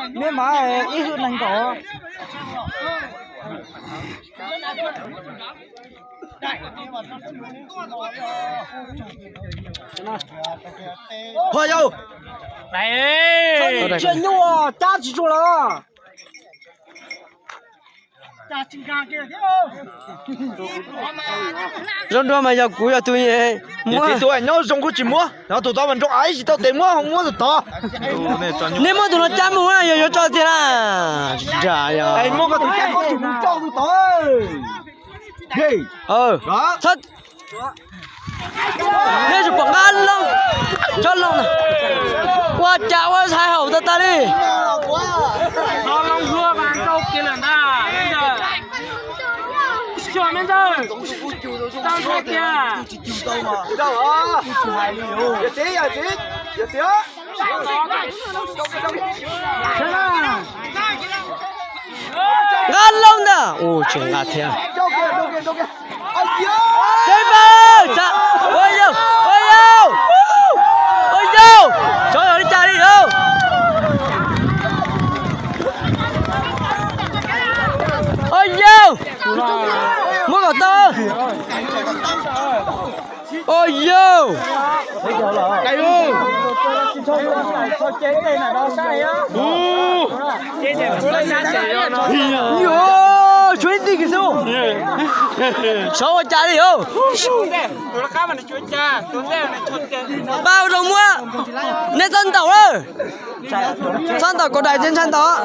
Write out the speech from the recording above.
Neb mas ib hwj nees nkaum. Ho yau. Tsis nyuaj, cab tsis tsuag los. Zoo dua mas yog kuv yog tus muab. Tus nyob zoo kuj tsis muab, tus tod mas nroo ib tsis tau tes muab, muab tus tod. Nej muab tus no cab mus yog yuav tso tiag na. Muab koj tus cab koj tsis mus coj tus tod. Nej tsis pom nqab loo, tsob loo na. Ua cas ua hais haum tag tag li. Nqab loo ntag. Ua tseem nqa thiab. Ua yau, ua yau, ua yau, xyov yog li cas li yau. Ua yau, muab kom tau. Ua yau. Tshuav ib tij kis xwb. Xyov ua cas li os. Pab ua zoo muab. Nej txhob ntaus lawm. Txhob ntaus kaus dais ces ntshai ntaus.